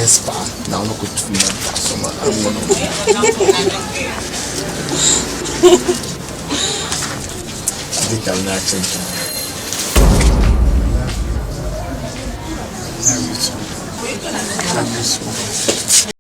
Best paɣa, Naawuni ku tum man paɣa so maa a ŋuni o. Di tab ni a chani kpɛŋ. Love you too. Love you so much.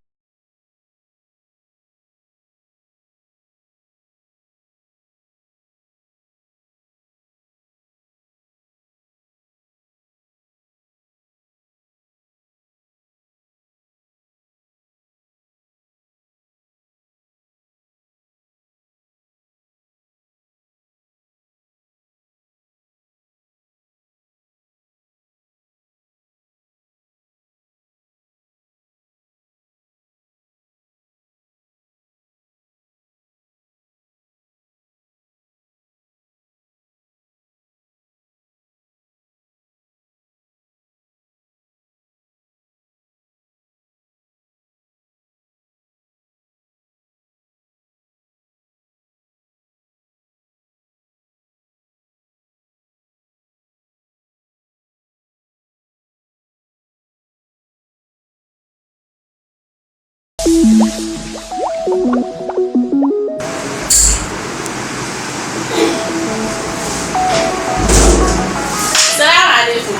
Salaam alaikum.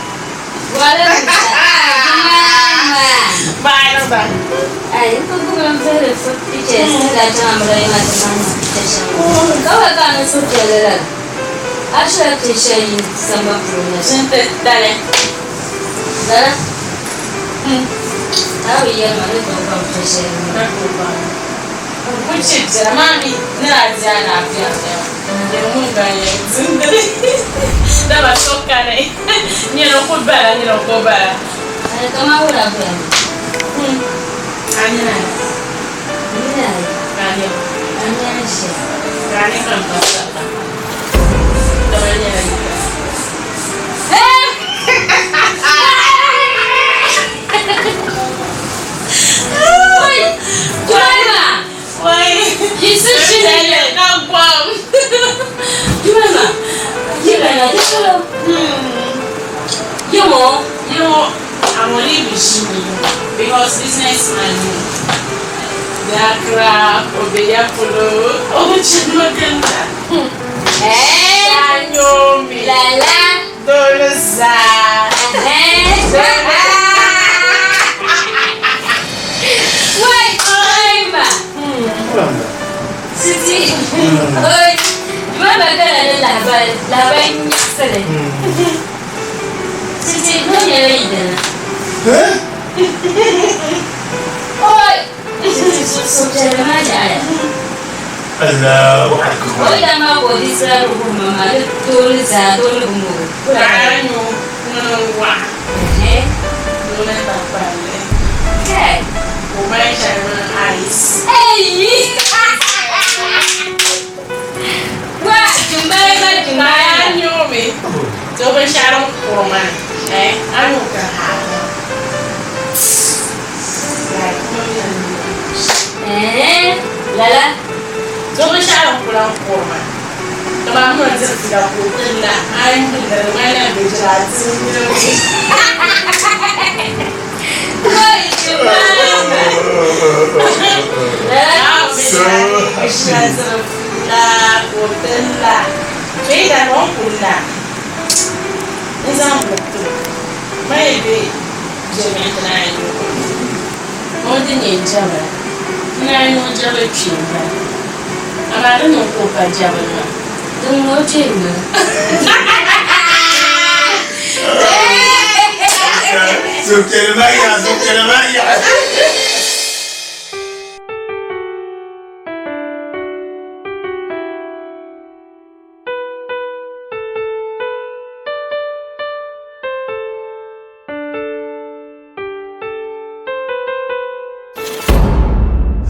Because businessman ni Accra, Obeyapolo, Ochimakinda. Anyomi. Lala. Dolosa. Wai, Jemima. Siti. Oi. Jemima kana ni lahabali, lahabali nyaɣisili. Siti, ŋɔ nyɛla yidana. Oi. Siti, suhupiɛlli maa yaɣiya. Allahu akbar. O yidana maa ka o di sira ni wuhi ma maa, di tooni zaa, tooni bi mooi. Anyo, ŋuni n-waɣa. Ŋuni n-tankpalli. Kai. O mali shɛli mini ice. Ei! Wa, Jemima, Jemima. Anyo mi. To binshɛɣu din kuri maa, eh, anyo ka haai. Like, Eh, lala. To binshɛɣu din ku lahi kuri maa. Kamani mi diri fiila ka o ti la, a yi yuli di ŋmanila bɛ jira a ti nyini. Wai, Jemima. Lala. So happy. La ka o ti la. To yi daa o ni ku la, n zaŋ buku ti o. Ma yi be jɛmiɣi ti naan yi o. O ni ti nyɛ jɛbili, ti naan yi o jɛbili kpee m-bala. Amaa di niŋ ka o pa jɛbili maa. Din ŋɔ o kpee m-bala. Suhupiɛlli maa yaɣi, suhupiɛlli maa yaɣi.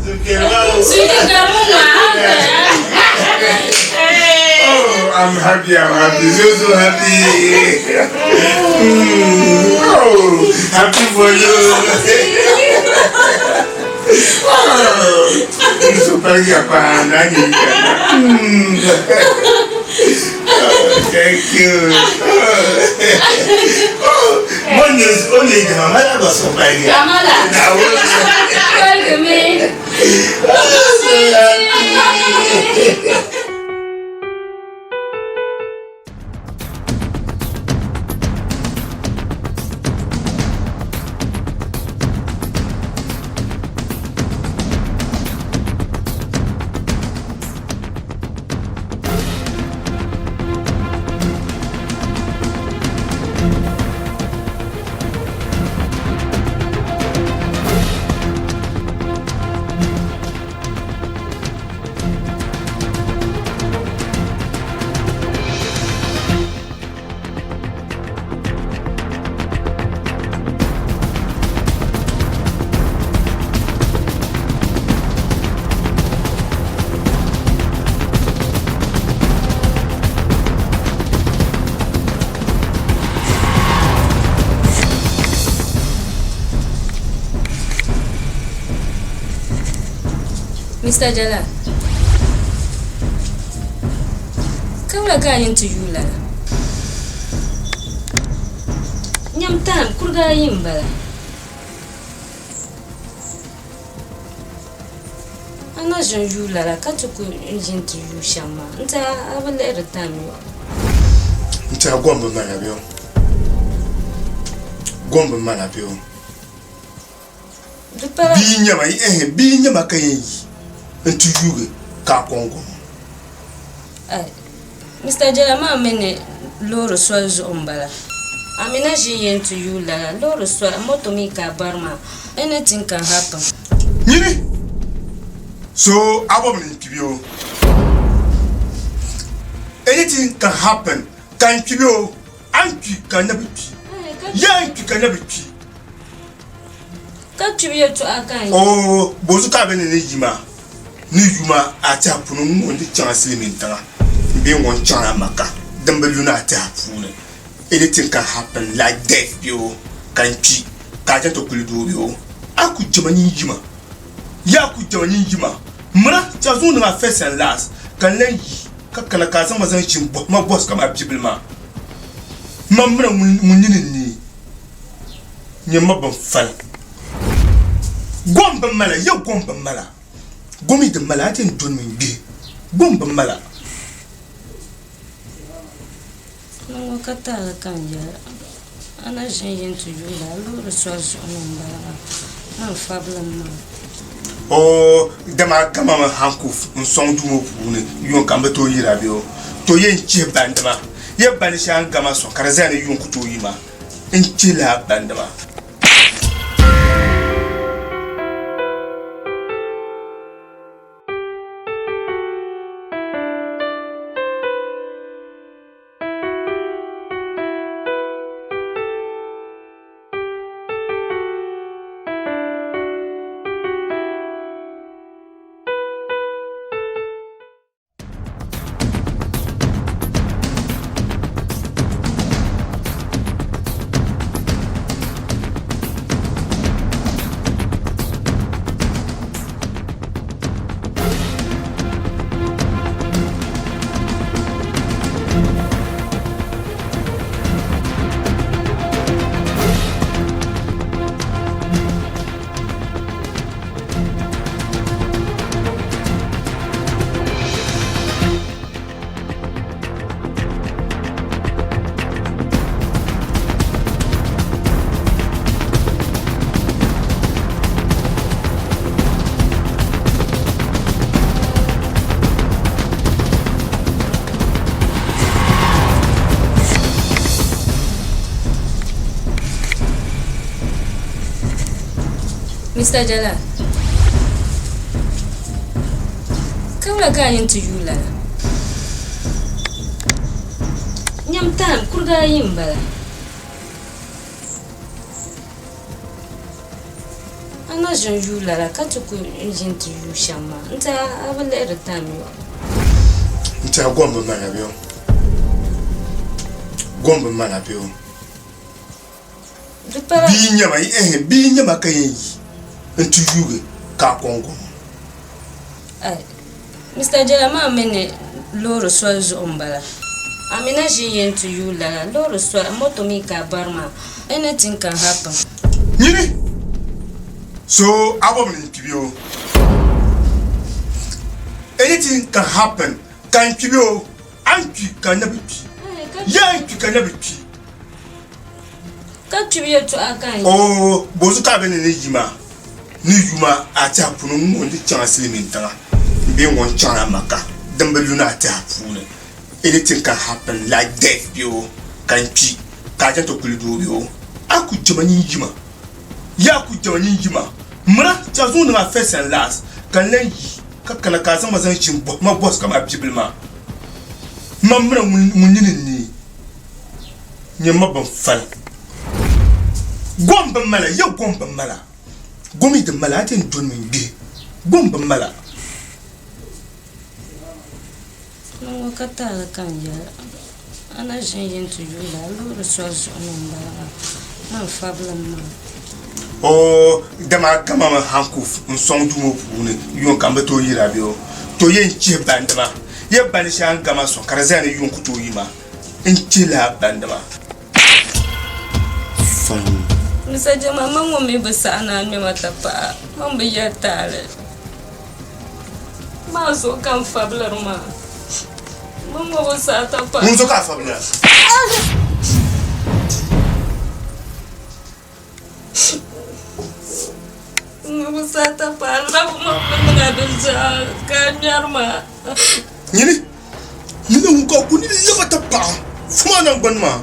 Suhupiɛlli maa o. Oh, I'm happy, I'm happy, so so happy. Oh, happy for you. Oh, so hapana, Oh, thank you. Oh, O ni o ni dama mala ba so paligiya. Amala. Paligimi. Mr. Jalal, kabila ka a yɛn ti yuui lala? Nyam time kuriga ayi m-bala. A na ʒin yuui lala ka ti ku ʒi nti yuui shɛm maa n tiɛha a bi lihiri time yɔɣu. N tiɛha gom bi mali a bɛ o. Gom bi mali a bɛ o. Di pala. Bia n-nyɛ ma, ɛɛh, bia n-nyɛ ma ka yɛn yi nti yuugi ka a kɔŋ gom. Ai, Mister Jala maa mi ni loori soli zuɣu m-bala. A mi na ʒi n-yɛn ti yuui lala loori soli, moto mi ka a bari maa, anything can happen. Nyini! So a bɔbi ni n kpibi o? Anything can happen ka n kpibi o, a ni kpi ka n na bi kpi, ya n kpi ka n na bi kpi. Ka kpibu yɛltɔɣa ka n. Oo, bozu ka a be ni ni yi maa, ni yuma a tɛha puuni ŋ-ŋɔ n-ti chaŋ a silimiin tiŋa bee ŋ-ŋɔ n-chaŋ a Maka din bi lu ni a tɛha puuni. Anything can happen like death bee o ka n kpi ka a chaŋ ti kuli doo bee o a ku jɛma nyin yima ya a ku jɛma nyin yima mira ti a zuŋ niŋ a first and last ka n lan yi ka kana ka a zaŋ ma zaŋ ʒi m-bɔhi ma bɔhisi kaman bibila maa man mira ŋun nini n-neei. Nyɛ ma bin fali. Gom bi mala, ya gom bi mala. Gom yi di mala, a ti yɛn doni mi n-gbihi. Gom bi mala. Ŋɔ ka taali ka n yɛli a na ʒin yɛn ti yuui la loori soli zuɣu ni m-bala maa man fabilim maa. Oo, dama gama mi hankuf n-sɔŋ duu ŋɔ puuni yuŋ ka m bi tooi yira bɛ o. To yɛn chihi bandi maa. Yɛ bandi shɛŋa n gama sɔŋ ka di zaya ni yuŋ ku tooi yi maa. N chihi lala bandi maa. Mr. Jalal, kabila ka a yɛn ti yuui lala? Nyam time kuriga ayi m-bala. A na ʒin yuui lala ka ti ku ʒi nti yuui shɛm maa n tiɛha a bi lihiri time yɔɣu. N tiɛha gom bi mali a bɛ o. Gom bi mali a bɛ o. Bia n-nyɛ ma, ɛɛh, bia n-nyɛ ma ka yɛn yi nti yuugi ka a kɔŋ gom. Ai, Mister Jala maa mi ni loori soli zuɣu m-bala. Amina ʒi n-yɛn ti yuui lala loori soli, moto mi ka a bari maa, anything can happen. Nyini so a bɔbi ni n kpibi o. Anything can happen ka n kpibi o. A ni kpi ka n na bi kpi. Ya n kpi ka n na bi kpi. Ka kpibu yɛltɔɣa ka n. Oo, bozu ka a be ni ni yima ni yuma a tɛha puuni ŋ-ŋɔ n-ti chaŋ a silimiin tiŋa bee ŋ-ŋɔ n-chaŋ a Maka din bi luna a tɛha puuni. Anything can happen like death bee o ka n kpi ka a chaŋ ti kuli doo bee o a ku jɛma nyin yima. Ya a ku jɛma nyin yima. Mira ti a zuŋ niŋ a first and last ka n lan yi ka kana ka a zaŋ ma zaŋ ʒi m-bɔhi ma bɔhisi kaman a bibila maa. Man mira ŋun nini n-neei. Nyɛ ma bin fali. Gom bi mala, ya gom bi mala. Gom yi di mala, a ti yɛn doli mi n-gbihi. Gom bi mala. Ŋɔ ka taali ka n yɛli a na ʒin yi nti yuui la loori soli zuɣu ni m-bala maa, man fabilim maa. Oo, dama a gama mi hankuf n-sɔŋ duu ŋɔ puuni yuŋ ka m bi tooi yira bee o? To yɛn chihi bandi maa. Yɛ bandi shɛli a ni gama sɔŋ ka di zaya ni yuŋ ku tooi yi maa. N chihi lala bandi maa. Fine. Mr. Jama, man ŋɔ mi bi saɣi ni a ŋmɛ ma tapaɣa, man bi yɛli taali. Maa zuɣu ka n fabiliri maa. Man ŋɔ bi saɣi tapaɣa. Ŋun zuɣu ka a fabilira? N ŋɔ bi saɣi tapaɣa. Labu man bi niŋ a binshɛɣu ka a ŋmɛri ma. Nyini, nyini ŋun ka ku ni laba tapaɣa fuma naŋgbani maa.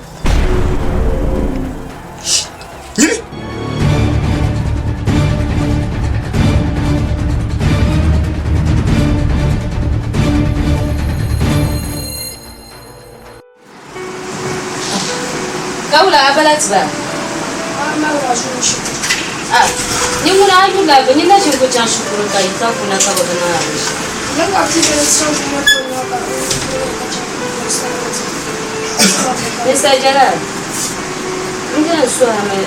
Nyini. Ka wula a bala tiba? Ah, ni ŋuna a yula bɛ ni na ʒini ku chaŋ shikuru ka yi ka kuna ka bɛ bi niŋ a binshɛɣu. Mr. Jalal, n yɛn suhimi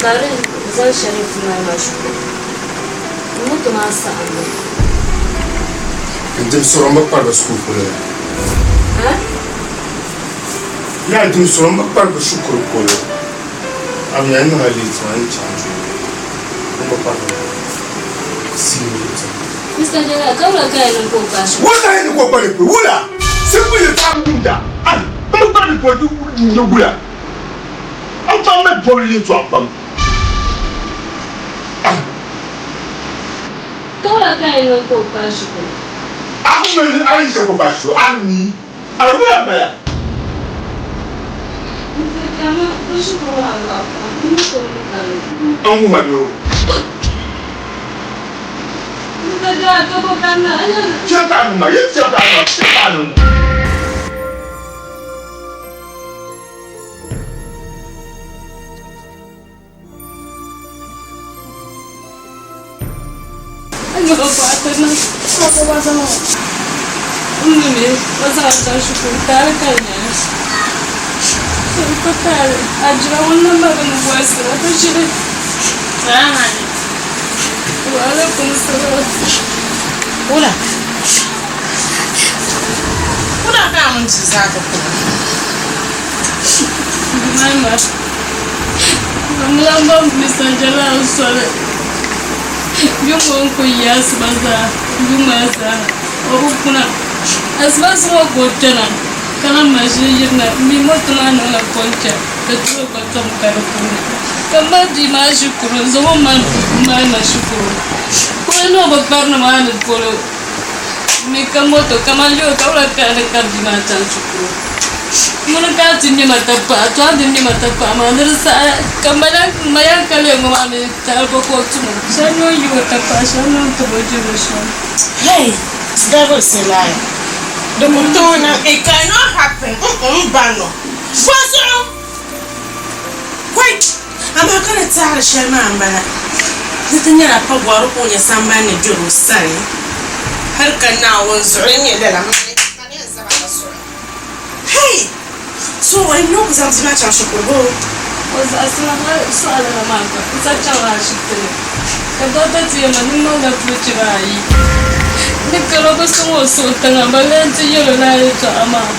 ka di zaŋ shɛli ti mali ma shikuru. N moto maa saɣimmi. N dim sɔrɔ m bi kpari bɛ shikuru polo ni. Yaa dim sɔrɔ m bi kpari bɛ shikuru polo. A mi a ni niŋ a late maa n ni chaŋ duu m bi kpari bɛ serious. Mister Jalal, ka wula ka a yɛn niŋ ka o paai shikuru? Wula ka a yɛn niŋ ka o kpari polo? Wula? Simple yɛltɔɣa n-wumda. Ai, m bi kpari bɛ polo di nyɛ wula? N pam mali bɔbili yɛltɔɣa pam. Ai. Ka wula ka a yɛn niŋ ka o paai shikuru? A ku mali a yi shɛm ka o paai shikuru, a mi. A di wula m-bala? Mister Jama, bɛ shikuru maa lɔɣu pam, n ni tooi mi ka ni. N wum a mi o. Mister Jama, ka bɔ ka n niŋ? A nyɛ. Chɛ ka a niŋ ma, yɛn chɛ ka a niŋ, chɛ ka a niŋ. Wula? Wula ka a mini ti zaa ti kuli? Mama, n lan bɔŋ Mr. Jalal soli. Yuŋ o ni kuli yi asiba zaa, yuŋ maa zaa o bi kuna. Asiba zuɣu ka o kpɛna ka lan maʒini yirina m mi moto maa niŋla pɔncha ka tuuli gba tom ka di puuni. Ka m ma bia maa shikuru n-zaŋ o mali ma shikuru. Polo ni o bi kpari nimaani polo m mi ka moto kamani leei ka wula ka a ni kari bia maa chaŋ shikuru. Ŋuni ka a ti ŋmɛ ma tapaɣa, to a ni ŋmɛ ma tapaɣa maa ni di saha ka m ma yɛn ka leei ŋɔ maa mi tahili bɔ ka o tum o. Shɛli ni o yi o tapaɣa shɛli ni o ni tib o jilima shɛm. Hey, the devil is a liar. Di ku tooi niŋ, it cannot happen, m ba nɔ. Bɔzuɣu! Wait! Amaa ka ni taɣiri shɛli maa m-bala. Di ti nyɛla pagɔri ka o nyɛ sambani ni dɔri o sani. Hal ka Naawuni zuɣu di nyɛ lala, mani ka ni yɛn zaba ka suhi. Hey! So o yɛn niŋ ku zaŋ bia maa chaŋ shikuru bee? O zaɣisimi hal sɔɣilina maa gba n-sa chaŋla ashibiti ni ka dɔɣita ti yɛli ma ni n niŋla tuuchira ayi ni kalo bi sɔŋ o suhu tiŋa ba lee nti yɛl o lala yɛtɔɣa maa.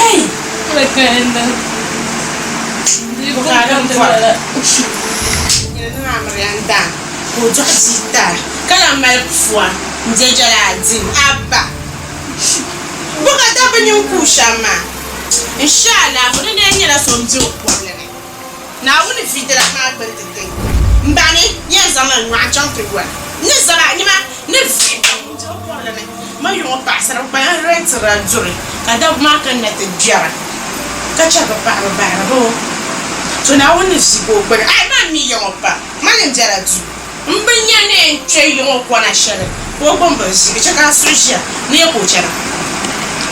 Kai! Wala ka yɛn niŋ? Di Bɔ kum ka a ka niŋ ti bɔri? bala. Nyini niŋ amiliya n-daa ka o dɔɣi bia ti a, ka lahi mali pua n-je jɛli a dim. Abba! Bɔ ka dabba nyin kuui shɛm maa? N she alaafo di lee nyɛla so m-be o kɔbili ni. Naawuni vi dila maa gbini ti ti. M baŋ ni yɛn zaŋla n nyɔɣu n-chaŋ ti yoli. N ni zab a nima ni vi baŋ n-be o kɔbili ni. Ma yuŋɔ paɣisara bɛ kpala n-rɛntiri a duri ka dabba maa kanna ti gbɛra ka chɛri bɛ paɣiba bahira boo? To Naawuni ni vi ka o gbini. Ai! Man mi ya ŋɔ pam. Mani m-bela duu. M bi nya ni n kpe yiŋɔ kɔna shɛli ka o gbini bi ʒi chɛ ka a suhu ʒiya ni ya ka o chana.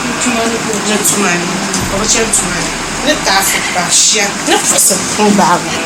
Ni tuma ni ka o Ni tuma ni o bi chani tuma ni. Ni taafi pa shia ni puɣisi n-gbaagi o.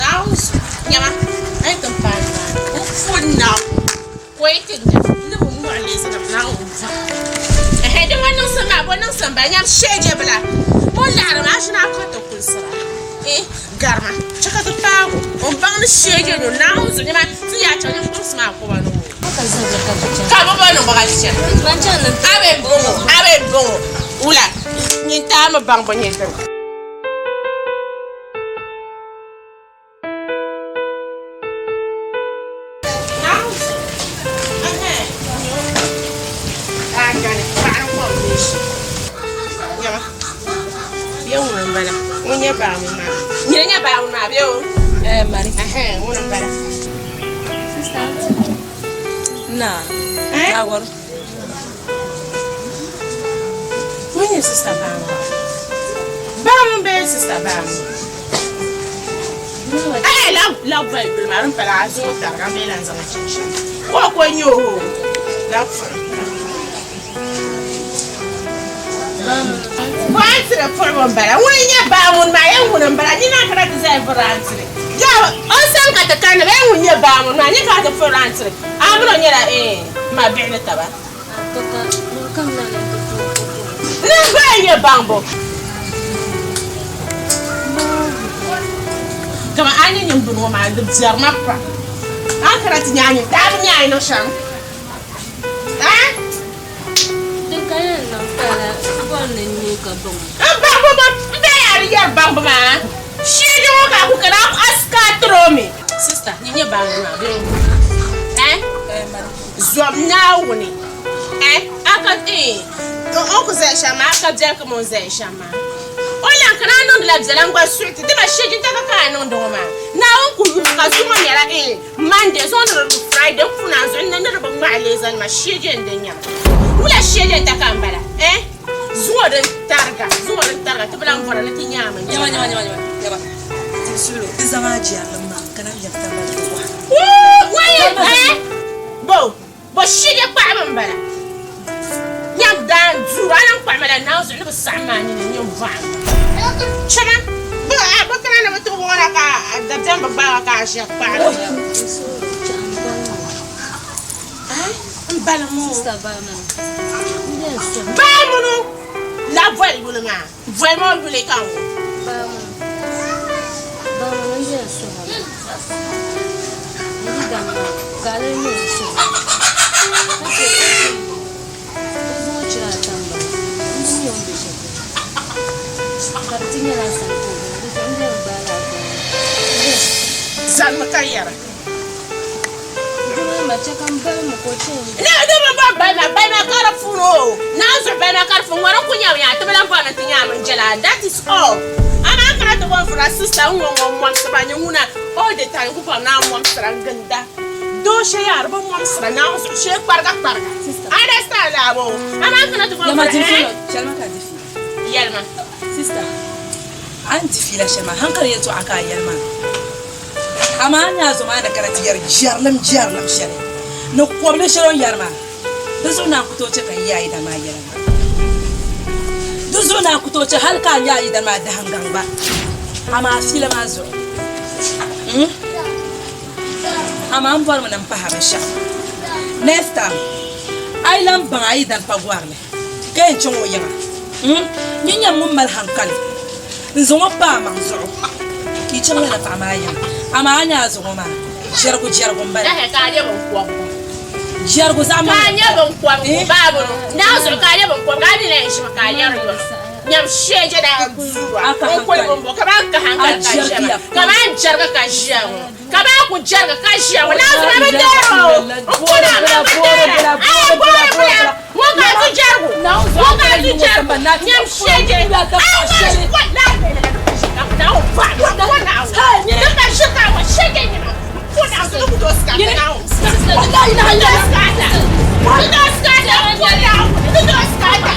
Naawuni zuɣu nyama a yi ti paai nimaani n puhi Naawuni ka o yi ti nya ni bi muɣi neesim Naawuni bɔhim ɛhɛ di ŋɔ niŋsim maa bo niŋsim m-bala nyam sheeje bila o laɣiri maa ʒini a ka ti kulisira eh garima chɛ ka ti paagi o o ni baŋ ni sheeje ni o Naawuni zuɣu nyama ti yaa chaŋ nyam kpaŋsi maa koba ni o ka bi bɔ niŋ bɔ ka ti chana a bɛ bɔŋɔ a bɛ bɔŋɔ wula nyin taami baŋ bɔ nyɛ dini. Kaman a ni niŋ bini ŋɔ maa di biɛri ma pam. A ni kana ti nya a nini daa bi nya a ni niŋ shɛm. Din ka yɛn niŋ pala bɔri ni n nyɛ ka baŋ o. N baŋbu maa m be yaa di yɛri baŋbu maa sheegi ŋɔ ka a ku kana a skaatiri o mi. Sista, nyini nyɛ baŋbu maa bee? Eh? Zom Naawuni. Eh? A ka eh o ku zaya shɛm maa a ka biɛli kaman o ni zaya shɛm maa. O lan kana a niŋdila biɛla n gba suhi ti dama sheegi n taka ka a niŋdi ŋɔ maa. Naawuni ku yuli ka zuŋɔ nyɛla eh Monday zuŋɔ ni di Friday n puuni a zuɣu ni di bi ŋmahi leezanima sheegi n di nyɛma. Wula sheegi n taka m bala eh zuŋɔ din tariga zuŋɔ din tariga ti bi lan bɔra ni ti nya a mini Nyama nyama nyama nyama nyama ti suhilo di zaŋ a jɛrilim maa ka na lɛbi tiŋ maa ti bɔha. Wuu waya eh bo bo sheegi kpaɣibu m bala nyam daan duura a lan kpaɣi ma la naawuni zuɣu ni bi saɣim ma a nini n nyɛ bɔhim chana bi bi kana ni bi ti wuɣina ka dabiɛm bi gbaai ba ka a ʒiya kpaɣiri n bala ŋɔ baa munu la boli yuli maa boli maa yuli ka n Zalimi ka yɛra. Ne di bi bɔri balima balima ka di puuni o naan zuɣu balima ka di puuni ŋɔ din ku nyɛmi yaa ti bi lahi bɔri ni ti nya a mini jɛla that is all amaa kana ti bɔri vura sister n ŋɔ ŋɔ mɔmsiba nyɛ ŋuna all the time ku bɔri ni a mɔmsira n ginda doo shee yaa di bi mɔmsira naan zuɣu shee kpariga kpariga understand laabo amaa kana ti bɔri vura eh yɛlima sister a ni di fiila shɛli maa hankali yɛltɔɣa ka a yɛli maa Amaa a ni a zo maa ni kana ti yɛri jɛrilim jɛrilim shɛli ni kɔbili shɛli o ni yɛri maa, di zuɣu naan ku tooi chɛ ka n yi a yidana maa yɛla maa. Di zuɣu naan ku tooi chɛ hal ka a nya a yidana maa dahingaŋ gba. Amaa fiila maa zuɣu hmm? Amaa n bɔrimi ni m pahi a binshɛɣu. Next time a yi lan baŋ a yi dani pagɔrili ka yɛn chaŋ o yiŋa hmm? Nyin nyam ŋun mali hankali n-zaŋ o pa a maŋ zuɣu ka yi chaŋ lala paɣa maa yiŋa. Amaa a nya a zuŋɔ maa jɛrigu jɛrigu m-bala. Jɛrigu zaɣ maŋli m-bala. Eh? Nyam shee je daa duura n kuli bin bo ka baa ka hankali ka ʒiya maa ka baa jɛriga ka ʒiya ŋɔ ka baa ku jɛriga ka ʒiya ŋɔ naa zuma bi deeri o n kuna maa bi deera a yi boori bila ŋɔ ka ti jɛrigu ŋɔ ka ti jɛrigu nyam shee je a ŋɔ ko la naa o pa ko naa o di ka ʒi ka ŋɔ shee je nyima ko naa o ku tooi skata naa o la ilaha illallah ku tooi skata ko naa o ku tooi skata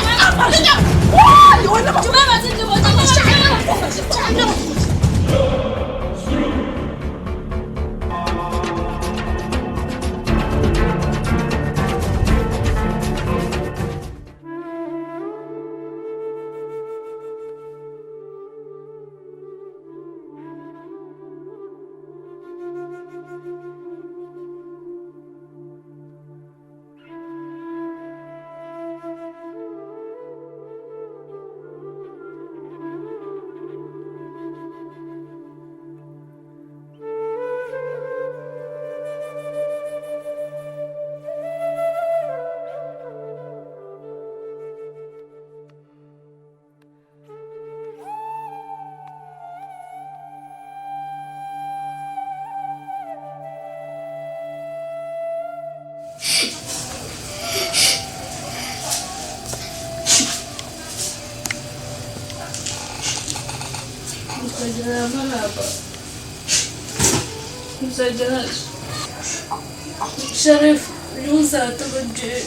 Sharif yuŋ zaa ti bi gbihi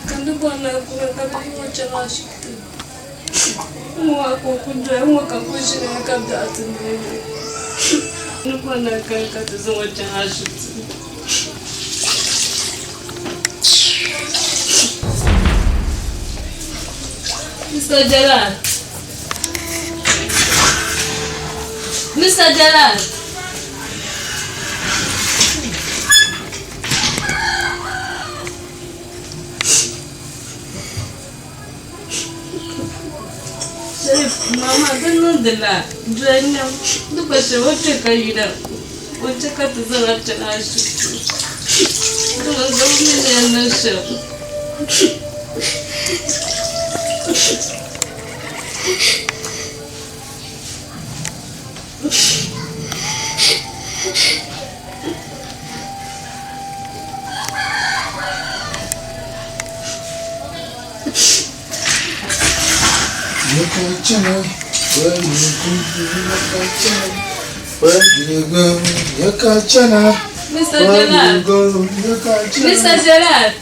ka n di bɔri ni a guli ka bɛ ŋɔ chaŋ ashibiti n ŋɔ maa ka o ku doya n ŋɔ ka n ku ʒiniya ka biɛɣu ti neegi n ni bɔri ni a kani ka ti zaŋ o chaŋ ashibiti. Mr. Jalal Mr. Jalal Sharif mama di niŋdi la doli nam di gba shɛm o kpɛ ka yina o chɛ ka ti zaŋ a chaŋ ashibiti di mi zaŋ mi ni yɛn niŋ shɛm. Mr. Jalal. Mr. Jalal.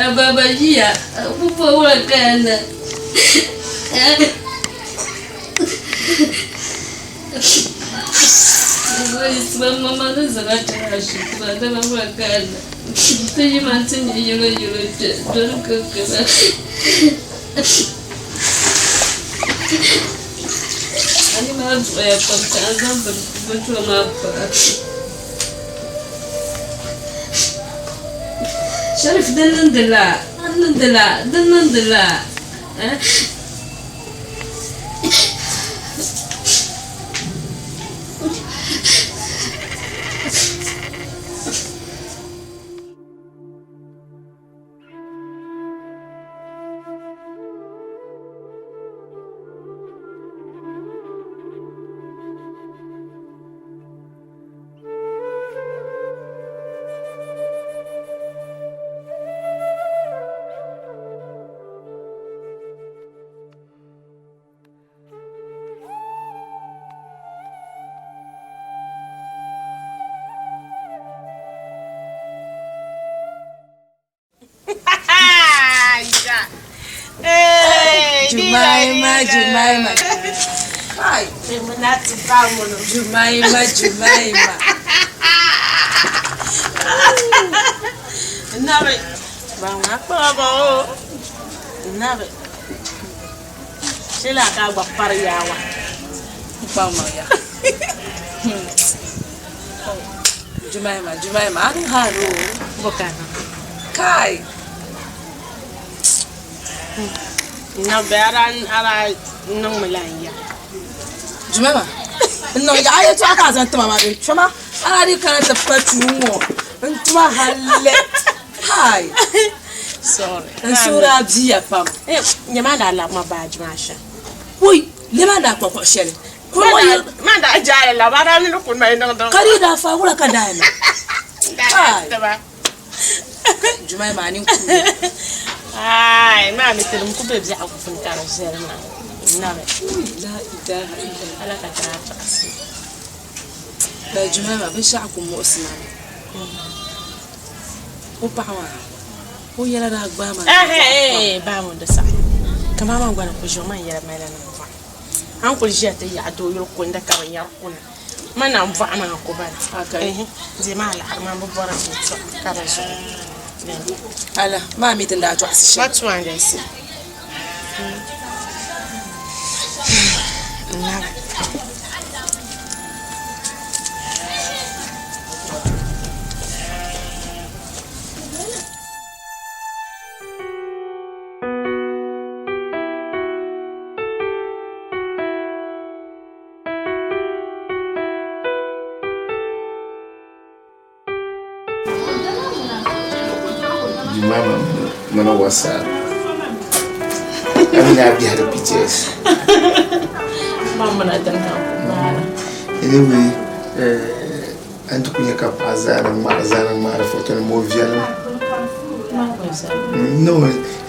A baba ʒiya ku powula kaya na mama ni zaŋ chaŋ ashibiti maa dama wula ka a niŋ ti yi maa ti nyɛ yɛlo yɛlo kpɛ doli kankana a ni maa duɣiya pam ka a zaŋ bini maa pa. Sharif din niŋdi la a niŋdi la din niŋdi la eh. Jumaima, Jumaima. Kai. Jumaima, Jumaima. Nabi. Ba ŋa kpaŋa ba o. Nabi. Shila ka gba pari yaawa. Kpaŋ maŋ ya. Jumaima, Jumaima, a ni haro. Bukana. Kai. Nabi ara ara niŋ mi lan ya. Jumaima. N niŋ ya a yɛltɔɣa ka a zaŋ tima maa bɛ kpɛma a daa dii kana ti pa chuu ŋɔ n tuma halli. Kai. Sorry. N suhuri a biya pam. Eh, nyɛ maa daa labi ma baaji maa shɛm. Wui, lee maa daa kpa kuɣu shɛli. Kuli ŋɔ yɛli. Ma daa jaali la, ba daa mini kuli ma yi niŋ din. Ka di daa fa wula ka daa niŋ. Kai. Jumaima a nini kuuya. Ai, maa mi tilim ku be biɛhigu puuni ka di viɛli maa. Nabi. La ilaha illallah. Ala ka daa tɔɣisi. La Jumaima binshɛɣu ku muɣisi ma mi. O paɣa maa, o yɛla daa gbaai ma. Eh, baa ŋun di saɣi. Kamani man gba ni ku ʒi o man yɛla malila nambɔɣu. A ni kuli ʒiya ti yaɣi doo yuli kundi ka bi nyari kuna. Man nambɔɣu maa ku bala. Okay. Di maa laɣiri man bi bɔri yɛltɔɣa ka di zuɣu. Ala, maa mi ti ni daa tɔɣisi shɛm. What one they say? Nabi. Jumaima mini WhatsApp. A mi na biɛhi di pictures. Man muna din kam maara. Anyway, eh, an ti ku nyɛ ka paɣa zaani ŋmahiri zaani ŋmahiri foto nim o viɛlimi. No,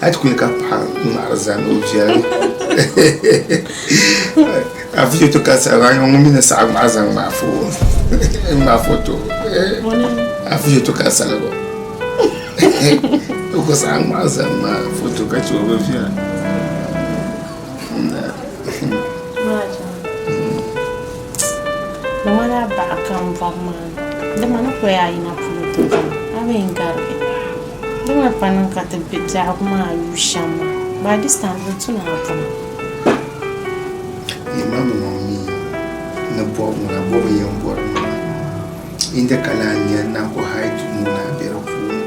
a ti ku nyɛ ka paɣa ŋmahiri zaani o viɛlimi. A video to ka sa ŋun mi ni saɣa ŋmahi zaŋ ŋmahi fo ŋmahi foto. A video to ka saligu. O ku saɣa ŋmahi zaŋ ŋmahi foto ka chɛ o bi viɛla. Di ŋmanila baɣa ka n bɔri maa dama ni kuli a yina polo ti a bi yɛn garigi di mi pa niŋ ka ti be biɛhigu maa yuui shɛm maa by this time di tu ni a bɔma. Imam ŋɔ mi ni bɔbu ŋuna bɔbu yɛn bɔri mi inda ka lahi nya n naan ku hide ŋuna be di puuni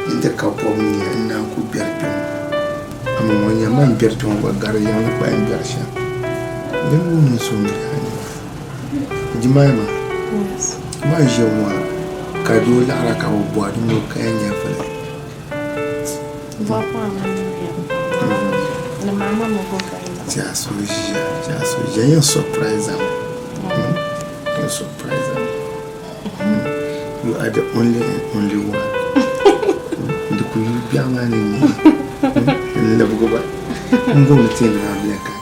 inda ka bɔbu nya n naan ku gbɛri kpɛŋɔ amaa ŋɔ nya man gbɛri kpɛŋɔ gba gari yiŋ ni kpalim gbɛri shɛm din wuhi ni so m-be a ni Jemima man ʒiya ŋɔ ka doo laɣira ka bɛ bɔhi di ŋɔ ka yɛn nya fili. Ti a so ʒiya ti a so ʒiya yɛn surprise am yɛn surprise am you are the only and only one di ku yi biɛɣu maa ni nyɛ n lebigi ba n gom ti yɛn niŋ a ka.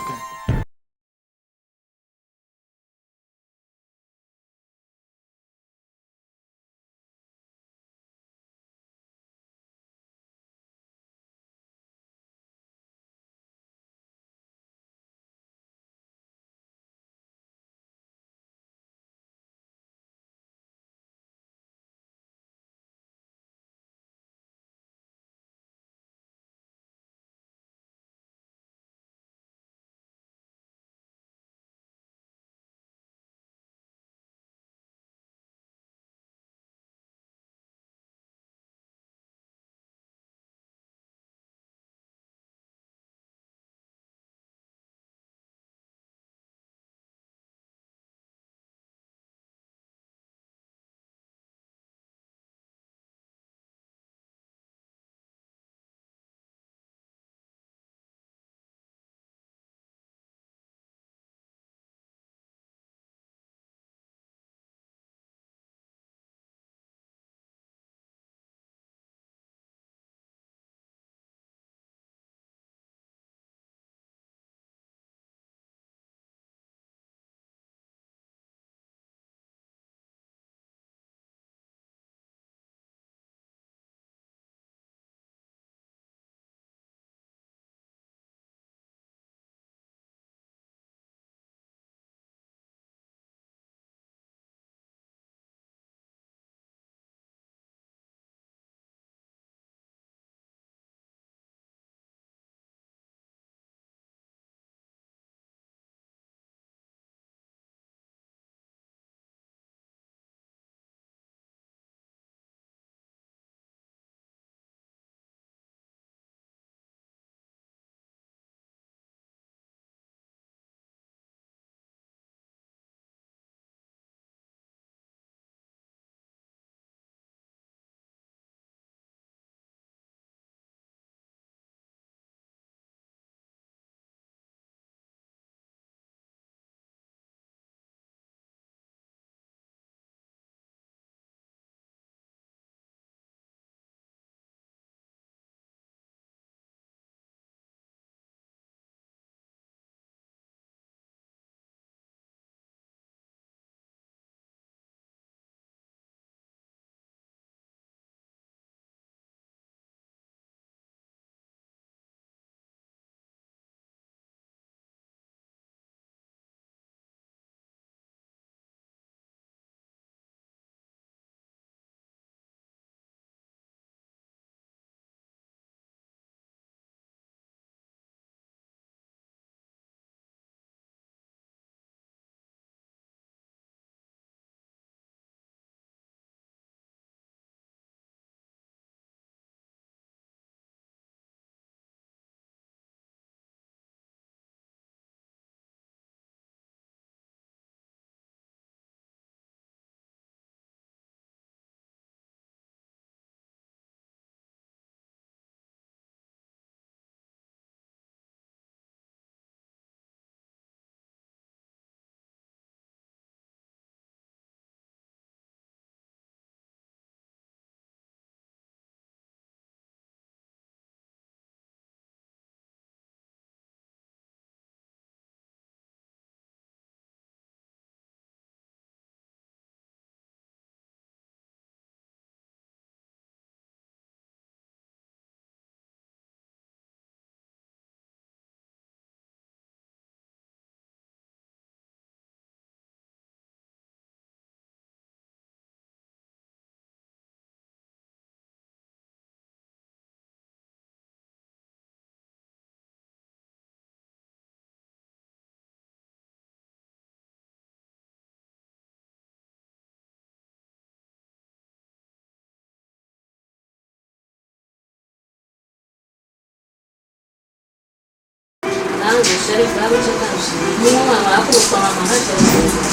A ni zo Sharifu, a bi chɛ ka n ʒi bia ŋɔ maa maa, a ku bi kpaŋ amaŋ hal shɛli polo zuɣu.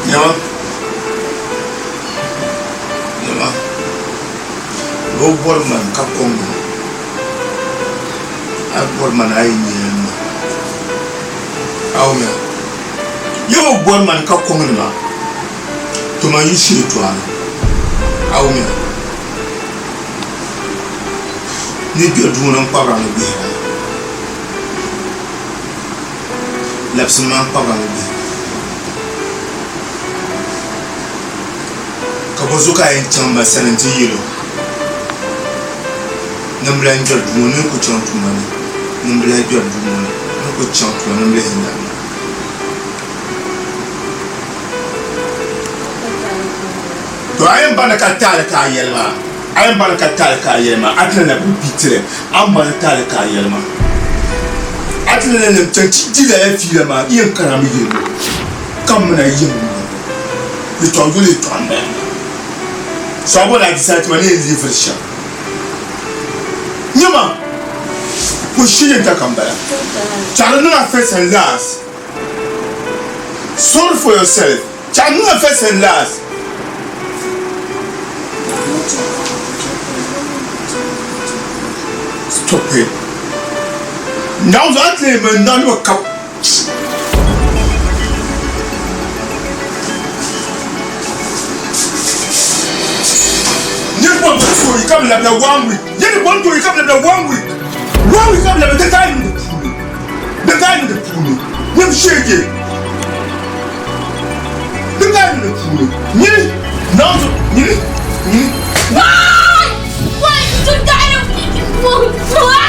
Nyama, nyama, bɛ bɔri man ka kɔŋ ma. A bɔri man a yi nyɛ ma. A wumya? Yi bi bɔri man ka kɔŋ ni ma, to man yi shee tɔɣili. A wumya? Ni gbiri duu ni n-kpabira ni gbihira. Labisi ma n-kpabira ni gbihira. Ka bɔzuɣu ka a yɛn chaŋ ma sani nti yɛl o, Nimbila n-gbiri duu ŋɔ ni n ku chaŋ tuma ni, nimbila gbiri duu ŋɔ ni n ku chaŋ tuma ni, nimbila yɛn labina. To a yɛn baŋ ni ka taali ka a yɛli maa, a yɛn baŋ ni ka taali ka a yɛli maa, a ti na bi bi tiri, a ni baŋ ni taali ka a yɛli maa. A ti na nim chaŋ ti di lala fiila maa, i yɛn karimi yɛli o, ka mina yɛm ŋɔ yɛtɔɣa yoli yɛtɔɣa m-bala maa. So a bɔri a decide ti ma ni yɛn leaviri shɛm. Nyama, ku shiri ka m-bala. Chaɣiri niŋ a first and last. Sorry for yourself. Chaɣiri niŋ a first and last. Stop it. Naawuni zuɣu a ti leei mani naawuni ba kab. Niriba bɔn tooi ka bi labila one week. Niriba bɔn tooi ka bi labila one week. One week ka bi labila di daa niŋ di puuni. Di daa niŋ di puuni. Nyam sheege. Di daa niŋ di puuni. Nyini naawuni zuɣu nyini nyini. Why? Why? Why?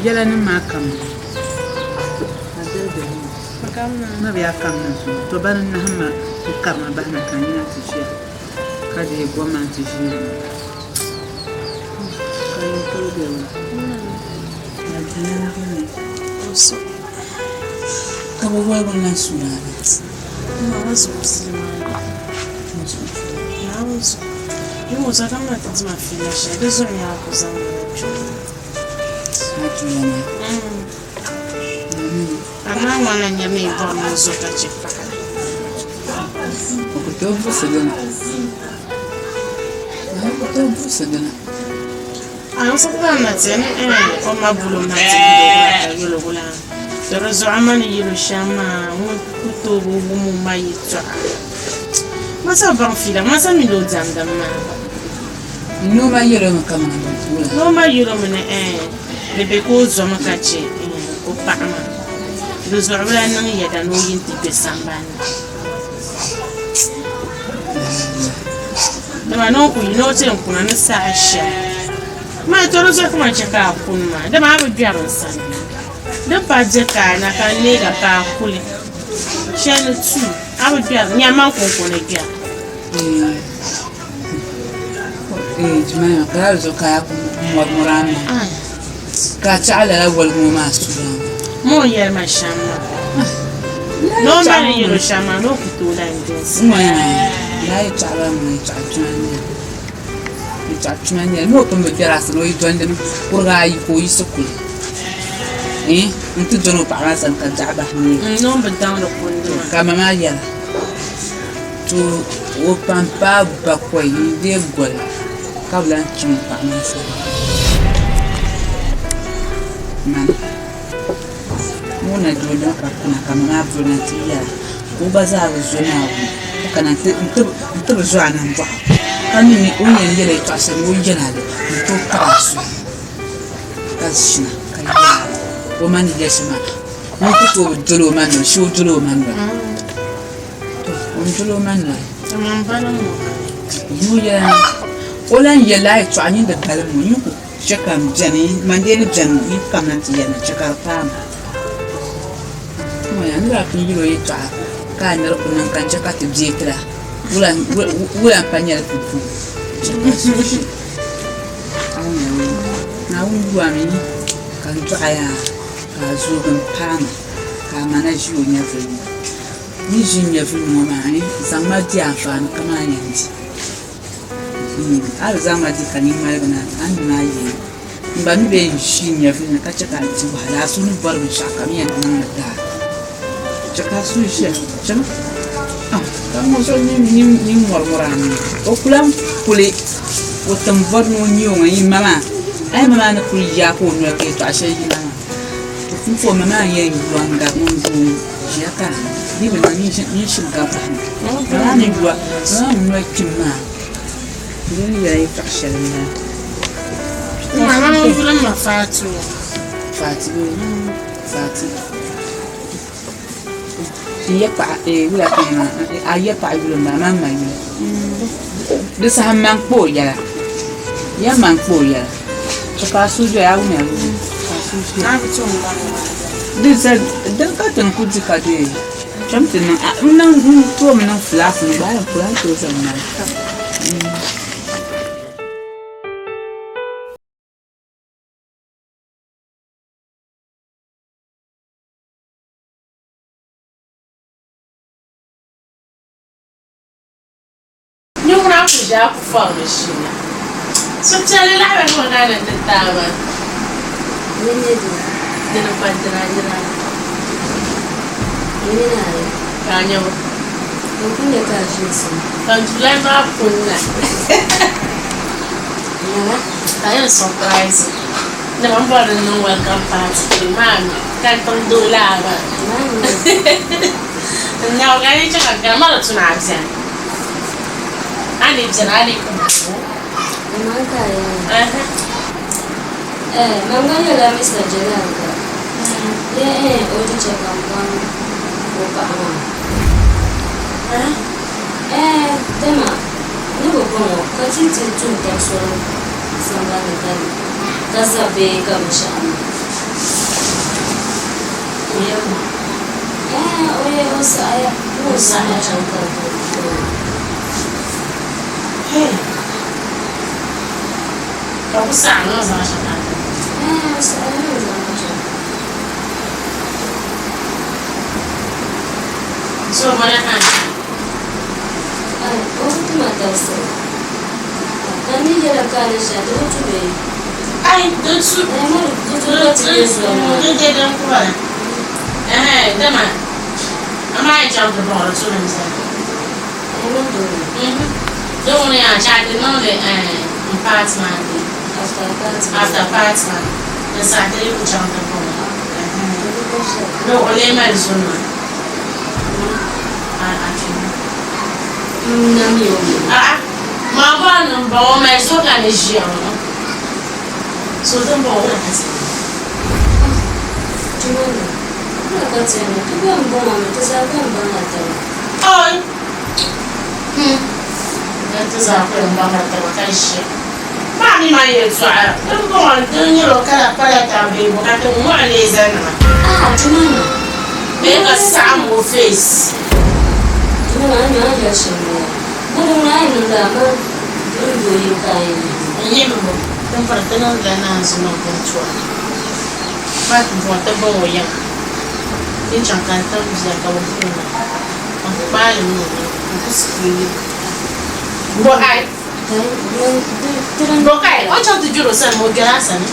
Yɛla nim maa kam ma bɛ kam na zuŋɔ to bani n nahim ma n karima bahina ka n yina ti ʒiya ka deei gom maa ti ʒiya ka yin polo bɛ wula ka bi boli bin lahi suuna O ku tooi buɣisi dina. O ku tooi buɣisi dina. Ma sa baŋ fiila, ma sa mi ni o diɛmdimi maa gba. Ni o ma yɛl o mi kaman wula? Ni o ma yɛl o mi ni ɛɛn, di be ka o zomi ka chɛ o paɣa maa. Di zuɣu bi lahi niŋ yɛda ni o yi nti kpe sambani ni. Dama ni o ku yi ni o ti yɛn kuna ni saha shɛli. Maa to di zuɣu ka man chɛ ka a kuni maa, dama a bi gbɛri n sani. Di pa je ka a na ka n neega ka a kuli. Shɛli ni tu a bi gbɛri, nyam man kɔŋko ni gbɛri. Jemima, ka lala zuɣu ka a kuli mɔri mɔri a maŋa ka a chaɣi lala wɔligi ŋɔ maa su maa. Ma o ni yɛli ma shɛm maa, ni o ma ni yɛl o shɛm maa, ni o ku tooi lan dolisi. N ŋɔ yaa, lala yɛtɔɣa maa ŋuna yɛtɔɣa kpɛma n-nyɛ li. Yɛtɔɣa kpɛma n-nyɛ li. Ni o pun bi gbɛri a sani o yi dolimi kuriga ayi ka o yiɣisi kuli nti doli o paɣa maa sani ka daɣu bahi neei. N ni o bi daŋdi kundi maa. Ka ma maa yɛra. To o pam paai bakɔi n-deei goli ka bi lahi chaŋ o paɣa maa sani. Mani ŋun na doli li ka kuna ka ma maa boli na nti yɛra ka o gba zaa bi zo Naawuni ka kana nti bi zo a nambɔɣu ka mi ni o ni yɛn yɛli yɛltɔɣa shɛli ni o yɛl a li n-tooi kpabi a zuɣu ka ʒina ka yɛl a li o ma ni yɛli shɛm maa ŋun ku tooi bi doli o ma noli shee o doli o ma noli. O ni doli o ma noli. O lan yɛlila a yɛtɔɣa nyin di balim ŋɔ, nyin ku chɛ ka m beni, man dee ni beni ŋɔ, nyin kamina nti yɛli ma, chɛ ka di paai ma. N ni daa pun yɛl o yɛtɔɣa ka a niri ku niŋ ka n chɛ ka ti bee ti la, wula m-pa nyɛli pumpɔŋɔ? Chɛ ka a suhu ʒe. Naawuni yu a mi ka n dɔɣi a ka a zoogi m-paai ma, ka a ma na ʒi o nyɛvili ni. N yi ʒi n nyɛvili ŋɔ maa ni, zaŋ ma di anfaani kaman a yɛn di. A bi zaŋ ma di ka nyin ŋmaligi na, a ni maa yeei. N gba mi bee n-ʒi n nyɛvili ni ka chɛ ka a di wahala, a suhu ni bɔri binshɛɣukam yɛn niŋ li ti a. Chɛ ka a suhu ʒiya, chama ka ŋɔ so nyin mɔrimɔri a nini. O ku lan kuli o tiŋ bɔri ni o nya o ŋɔ, yi ma maa, a yi ma maa ni kuli yaag o noli ka yɛtɔɣ shɛli yina maa, to pumpɔŋɔ ma maa n-yɛn yu a n-gari ŋun doo ŋɔ. Ʒiya ka di bi niŋ nyin shiri gabi bahi na. Lala ni yuwa, lala ni noli kpim maa, di ni yɛla yɛltɔɣa shɛli m-bala. Mama ŋun yuli ma Fati o. Fati bee? Fati. N ya paɣa eh wula ka maa a ya paɣa yuli m-bala maa ma yuli. Di saha m ma n-kpa o yɛla. Ya ma n-kpa o yɛla. To ka a suhu doya a wumya bee? Ka a suhu doya. A bi tom baŋ maa. Di za din ka ti ni ku di ka di cham ti niŋ a n niŋ n toomi niŋ fulaas ni gba a yɛn kuli a ni tooi zaŋ mali. Niŋuna ku ʒe a ku fɔrimi ʒina. Suhupiɛlli lahabali ŋɔ daa na ti taai ba. Dini pa dina yina. Ka a nya bɔ? Ka July maa kunna. Ka yɛn surprise ni bɛ ni bɔri ni n niŋ welcome party kpe maa mi ka n tiŋ doo laa maa. N naawuni a yi chɛ ka n kana ma di tu ni a beni. A ni beni a ni ku bo. Ɛhɛ. Eh, man gba nyɛla Mr. Jalal gba. Bee eh, o di chɛ ka m baŋ o paɣa maa. Eh? Eh, dama ni bi bɔŋɔ ka ti ti tuhi tab soli sambani ni ka za bee ka binshɛɣu niŋ. O yɛli ma. Eh, o yɛ o saɣiya ni o zaŋ ma chaŋ ka n ti o. Hey! Ka ku saɣi ni o zaŋ a chaŋ ka a ti o. Eh, o saɣiya ni o zaŋ ma chaŋ. So bɔna ha? Ai, o bi ti ma dabisili. Ka n ni yɛla ka a ni ʒiya, di bi tu bee? Ai, di tu. Eh, ma di tu ka ti be zoli maa. Di dee din ku bala. Ɛhɛn, dama a maa yi chaŋ ti bɔŋɔ di tu ni m beni. Eh, mini doo ni? Mhm. Di ŋuni yaa chɛ a ti niŋdi eh, m party maa bee? After party maa. After party maa. Di saha ti yi ku chaŋ ti bɔŋɔ. Ɛhɛn. Di bi bɔ shɛli. Ni o lee mali zoli maa. A a kpɛma. N na mi o mi. A'a, maa bɔri ni m baŋ o mali so ka ni ʒiya ŋɔ. So din bɔŋɔ wula ka ti niŋ? Jumani, wula ka ti niŋ? Ti gba m-bɔŋɔ mi, ti zaa gba m-baŋla taba. Oi! Hmm. Ni ti zaa kuli m-baŋla taba ka ʒiya. Maa mi man yɛltɔɣa din bɔŋɔ din nyɛla o kala pala taba bee bɔ ka ti mɔɣi leezanima. A'a, Jumani. Bee ka saɣim o face. Jumani, a ni a ni yɛli shɛm m-bala. Bɔ ŋuna a yi niŋdi a ma n doo yim ka a yɛn yihi ma. N yihimi din piri ti niŋdila naanzu mini bintua. Maa ti bɔŋɔ ti baŋ o yiŋa. Ti chaŋ ka n tim bia ka bɛ boli ma ka n kpaai li niŋ o nini n ku sikuli yili. Bɔ ai. Bɔ kai o chaŋ ti gbiri o sani ma o gbɛla a sani.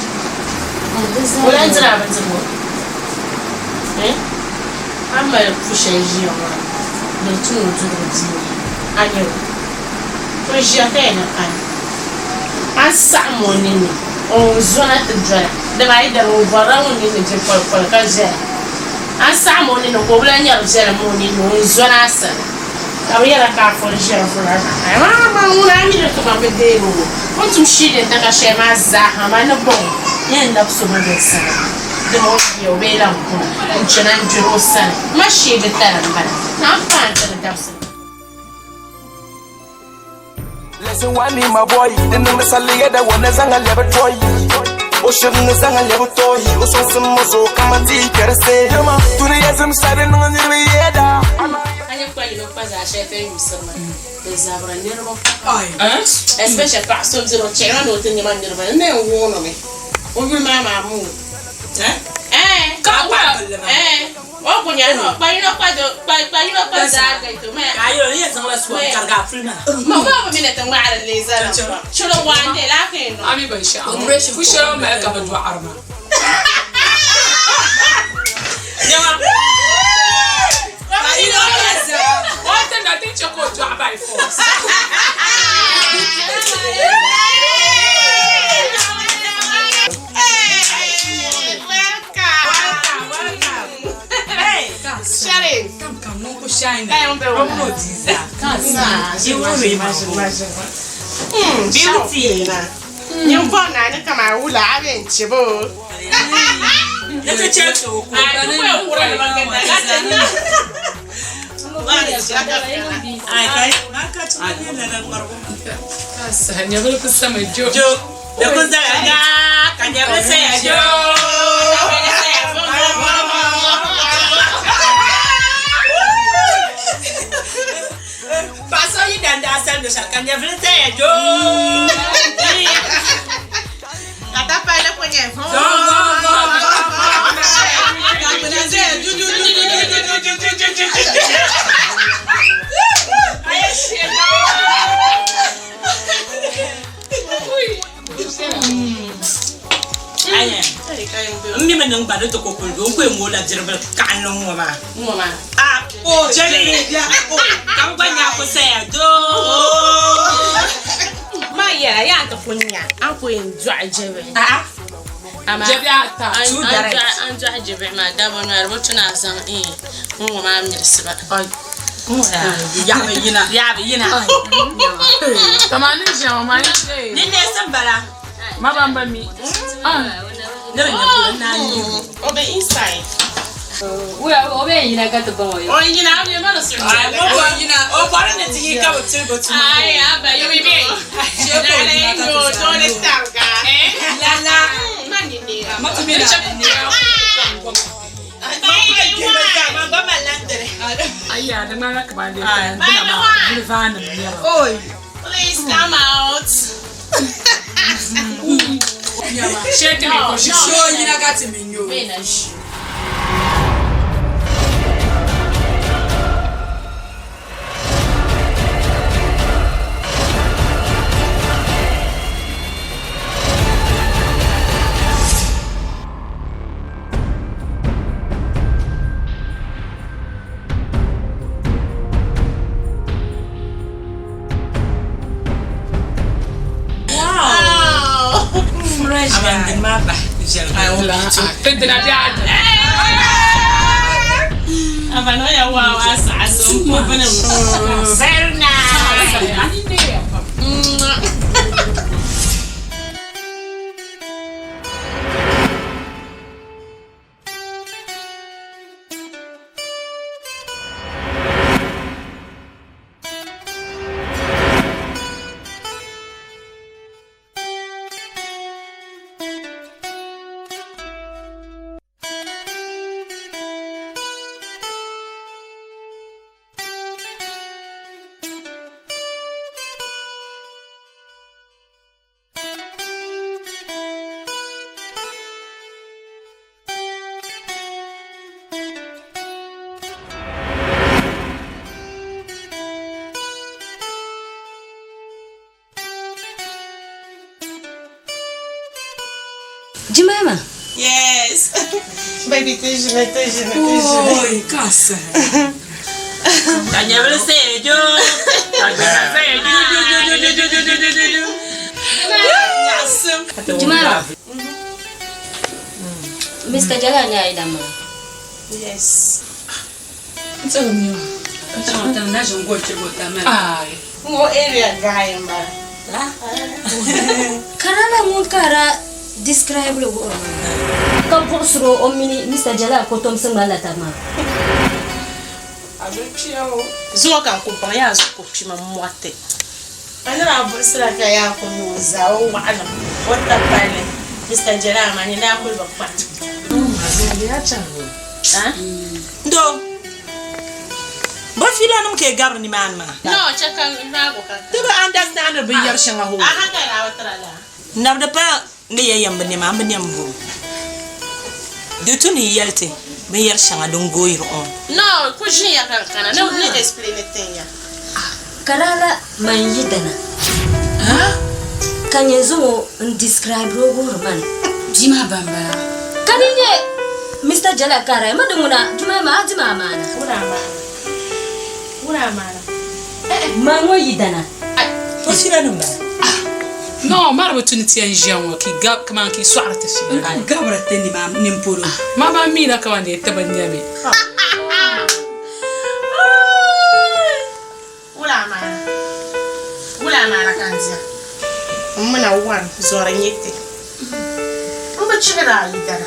O lahi diri a bindirigu. Eh? A ni mali pu shɛli ʒiya ŋɔ maa ni di tu ni o durigu bia ni a nya o. O ʒiya ka yɛn ni kani. A ni saɣim o ninni o ni zona ti dola dama a yi dali o bɔrila ŋun ninni be polikoli ka ʒɛya. A ni saɣim o ninni ka o bi lahi nyari viɛlim o ninni o ni zona a sani ka bɛ yɛra ka a kuli ʒiya vura maa. Amaa ŋuna a mi ni kaman bɛ deegi o o ni tum shiilintaka shɛli maa zaaha maa ni bɔŋɔ yɛn labisi o mi bɛ sani dama o bia o bee lan kuna n-chana n-gbiri o sani ma sheegi tali m-bala na m-paai n-ti di dabisili. Lesson one ni my boy, di niŋdi salli yɛda wɔ ni zaŋa lɛbi toyi. O shiri ni zaŋa lɛbi toyi, o sɔŋsim mo zo kaman tia kpɛrisi. Dunia zimsa di niŋ niriba yɛda. A ni kpa yino kpa zaa shɛli ti ni yuusiri maa, di zabiri niriba pam. Especially paɣa so diri o chɛri ma ni o ti nya ma niriba ni na yɛn wuuni mi o yuli maa maa moo. Eh, Ka wula? Eh, o ku nya no kpa yino kpa do kpa kpa yino kpa zaa gaito ma. Ka ayi o ni yɛn zaŋla suwa n-karigi a puli maa. Ma ma bi mi ni ti ŋmaɣiri leeza nim pam. Chiro waande laa ka yɛn niŋ. A mi binshɛɣu ŋɔ fu shɛli o mali ka bi dɔɣiri ma. Nyama. Ka yino kpa zaa. O ti na ti chɛ ka o dɔɣi by force. Paɣa so yi dandi a sani luɣushɛli ka nyɛvili saya joo. N mi mi niŋ ba ni ti ko kuli do n ku yɛn mooi la diribili kaɣinli ŋ-ŋɔ maa. A chɛli ka bɛ gba nya ku saya doo. Ma yɛla yaa ti ku nya a ku yɛn dɔɣi jɛbihi. Amaa Jɛbihi ata. Two direct. A ni dɔɣi jɛbihi maa dabba noli di bi tu ni a zaŋ ŋ-ŋɔ maa mirisi ba. Yaɣibi yina. Yaɣibi yina. Kamani ni ʒiya ŋɔ maa ni ʒe. Ninneesim bala. Ma ban ba mi. Ni bi nya polo naan yi. O be inside. O bɛ yina ka ti baŋ o O yina a bɛ ma di suhupiɛlli. O bɔri ni ti yi ka bi tiligi tuma. Ai, abba, you will be. Nana yo, dole targa. Lala. Ma ni ne. Ma ti mi na ni Ayya, di ŋmanila kamani dee dina maa vulivaanim n-nyɛ ba. Please come out. Shee ti mi ko shi. Wait na shi. Tintina bɛ a dini. Very nice. A nini neeya pam. Jemima. Yes. Baby, ti ʒini, ti ʒini, ti ʒini. Oi, ka saha. Ka nyɛvili sayi jo. Ka gbana sayi ju ju ju ju ju ju ju ju ju ju. Nyaɣisim. Jemima. Mr. Jalal nyɛ a yidana maa. Yes. Ŋɔ area guy m-bala. Ka lala ŋun ka a daa describe li wuhiri ma maa ka buɣisiri o o mini Mister Jalal kotomsi ŋmanila taba maa. Zuŋɔ ka n ku baŋ yaa zuɣu ku kpima mɔti. A ni daa buɣisira ka yaa ku mi o zaa o waɣilim o tapalli Mister Jalal maa ni daa kuli bi kpa. Ndo, bɛ filanim ka yi gabiri nimaani maa? No, chɛ ka n naag o ka Ti bi understand binyɛr shɛŋa hoo. A hankali daa bi tira laa. Nabi di pa ni ya yɛm bi nɛma, a ni bi nɛm m-bɔŋɔ. Di tu ni yi yɛli ti binyɛr shɛŋa din gooyiri on. No, ku ʒinya ka n kana ni ni explain tin ya. Ka daa la man yidana ka nyɛ zaŋ o n describe o wuhiri ma ni. Bia maa ba m-bala. Ka di nyɛ Mister Jalal Karai ma di ŋuna Jumaima a di ma amaana. Wuna amaana. Wuna amaana. Man ŋɔ yidana. O fiila nim bala. No, mari bi tu ni ti yɛn ʒiya ŋɔ ka yi gab kaman ka yi sɔɣiri ti fiila. N gabiri ti nim polo. Ma ba mi la kaman dee ti bi nya mi. Wula amaana, wula amaana ka n diya. M mina one zɔri n-nyɛ ti. M bi chihiri a yidana,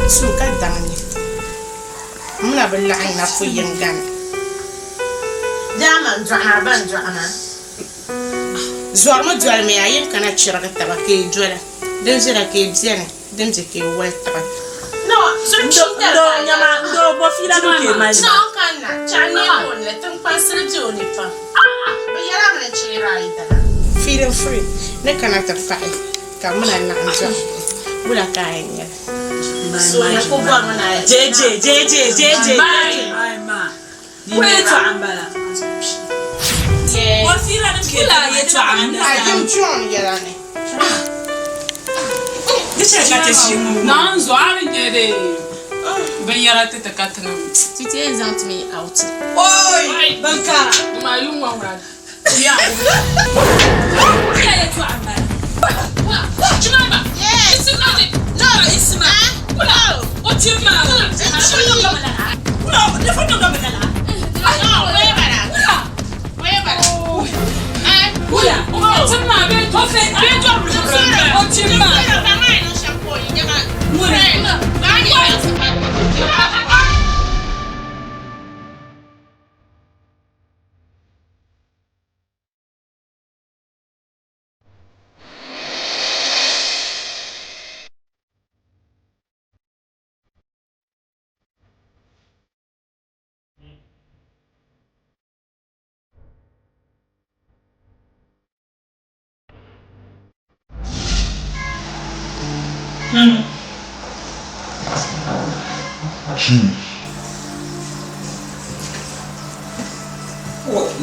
two ka daŋ n-nyɛ ti. M mina bi laɣim na fu yiŋga ni. Bɛ a ma n-dɔɣi ma, a ba n-dɔɣi ma. Zɔrimi dolimi a yi kana chirigi taba ka yi dola, din viɛla ka yi beni. Din be ka yi wali tiɣi. No, zuɣu chiitali ka a nyama. Ndoo bɔ fiila nim ka yi mali maa. No, kanna, chaɣ neei o ni, tiŋkpaŋsili be o ni pam. Bɛ yɛla mi ni chihiri a yidana. Feeling free ni kana ti paɣi ka bɛ na laɣim dɔɣi wula ka a yɛn nyɛli? So ni ku bɔrimi ni a JJ JJ JJ Wula yɛtɔɣa m-bala? Yes. Bɔ fiila nim ka yi mali yɛtɔɣa A jim John yɛla ni. Di chɛ ka ti ʒi ŋ-ŋɔ. Naan zuɣu a ni nyɛ di binyɛra ti ti ka tiŋa. Ti ti yɛn zaŋ ti mi out. Oi! Ban kara. Maa yuŋ ŋɔ ŋuna ya. Wula yɛtɔɣa m-bala? Jemima! Yes. Isima! No, Isima. Wula! O tim maa. Wula, di fa niŋ ka bɛ lala? No, waya bala. Wula! Waya bala. Wula! O tim maa bee bee dɔbiri O tim maa. Wula.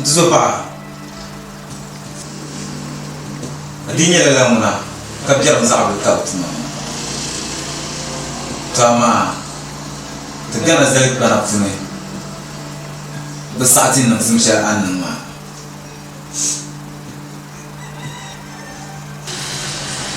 Di zo paɣa, di nyɛla lala ŋuna ka biɛrim zaɣ bila ka bi tuma ŋɔ. To amaa ti Ghana zalikpana puuni bi saɣi ti niŋsim shɛli a ni niŋ maa.